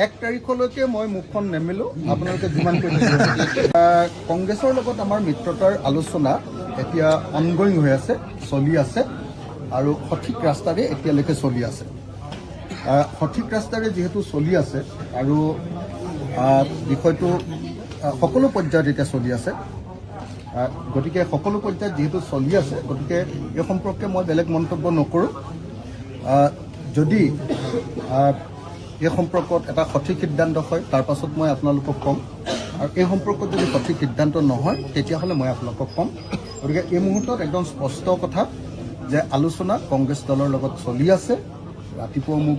1 তাৰিখলৈকে মই মুখখন নেমেলোঁ, আপোনালোকে যিমান কৰি থাকিব। কংগ্ৰেছৰ লগত আমাৰ মিত্ৰতাৰ আলোচনা এতিয়া অনগয়িং হৈ আছে, চলি আছে আৰু সঠিক ৰাস্তাৰে এতিয়ালৈকে চলি আছে। সঠিক ৰাস্তাৰে যিহেতু চলি আছে আৰু বিষয়টো সকলো পৰ্যায়ত এতিয়া চলি আছে, গতিকে সকলো পৰ্যায়ত যিহেতু চলি আছে, গতিকে এই সম্পৰ্কে মই বেলেগ মন্তব্য নকৰোঁ। যদি এই সম্পৰ্কত এটা সঠিক সিদ্ধান্ত হয়, তাৰ পাছত মই আপোনালোকক ক'ম আৰু এই সম্পৰ্কত যদি সঠিক সিদ্ধান্ত নহয়, তেতিয়াহ'লে মই আপোনালোকক ক'ম। গতিকে এই মুহূৰ্তত একদম স্পষ্ট কথা যে আলোচনা কংগ্ৰেছ দলৰ লগত চলি আছে। ৰাতিপুৱা মোক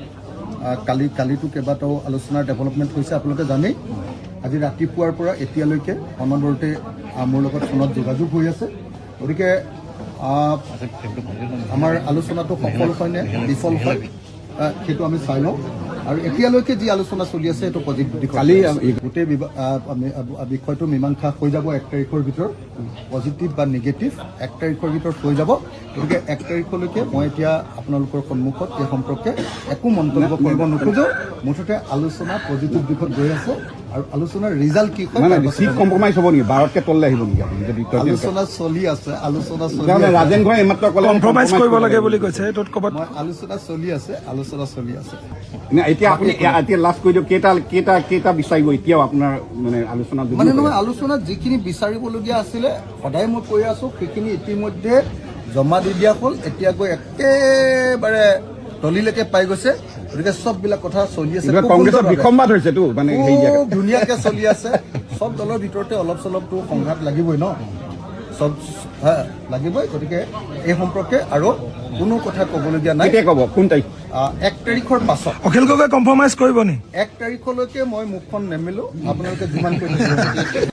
কালিতো কেইবাটাও আলোচনাৰ ডেভেলপমেণ্ট হৈছে, আপোনালোকে জানেই। আজি ৰাতিপুৱাৰ পৰা এতিয়ালৈকে অনবৰতে মোৰ লগত ফোনত যোগাযোগ হৈ আছে। গতিকে আমাৰ আলোচনাটো সফল হয় নে বিফল হয়, সেইটো আমি চাই লওঁ আৰু এতিয়ালৈকে যি আলোচনা চলি আছে, সেইটো পজিটিভ দিশত কালি আছে। গোটেই বিষয়টো মীমাংসা হৈ যাব 1 তাৰিখৰ ভিতৰত। পজিটিভ বা নিগেটিভ 1 তাৰিখৰ ভিতৰত হৈ যাব। গতিকে 1 তাৰিখলৈকে মই এতিয়া আপোনালোকৰ সন্মুখত এই সম্পৰ্কে একো মন্তব্য কৰিব নোখোজো। মুঠতে আলোচনা পজিটিভ দিশত গৈ আছে আৰু আলোচনাৰ ৰিজাল্ট কি হয় নাই তাৰ নাই, পাছত চিট কম্প্ৰমাইজ হ'ব নেকি? 12তকৈ তললৈ আহিব নেকি আপুনি যদি আলোচনা চলি আছে, আলোচনা চলি তাৰমানে আছে। ৰাজেন গোহাঁই এইমাত্ৰ ক'লে কম্প্ৰমাইজ কৰিব লাগে বুলি কৈছে, সেইটোত ক'ৰবাত মই আলোচনা চলি আছে, আলোচনা চলি আছে। নে এতিয়া আপুনি এতিয়া লাষ্ট কৰি দিয়ক, কেইটা কেইটা কেইটা বিচাৰিব এতিয়াও আপোনাৰ মানে আলোচনা যদি মানে নহয়, আলোচনাত যিখিনি বিচাৰিবলগীয়া আছিলে, সদায় মই কৈ আছো, সেইখিনি ইতিমধ্যে জমা দি দিয়া হ'ল। এতিয়া গৈ একেবাৰে তলিলৈকে পাই গৈছে। গতিকে চববিলাক কথা চলি আছে এইবিলাক খুব কংগ্ৰেছৰ সুন্দৰভাৱে। বিসম্বাদ হৈছেতো মানে হেৰি খুব জেগাত। ধুনীয়াকে চলি আছে। চব দলৰ ভিতৰতে অলপ চলপতো সংঘাত লাগিবই ন, চব হা, লাগিবই। গতিকে এই সম্পৰ্কে আৰু কোনো কথা ক'বলগীয়া নাই। কেতিয়া ক'ব, কোন তাৰিখ? 1 তাৰিখৰ পাছত। অখিল গগৈ কম্প্ৰমাইজ কৰিব নি? 1 তাৰিখলৈকে মই মুখখন নেমেলোঁ, আপোনালোকে যিমান কৰি থাকিব।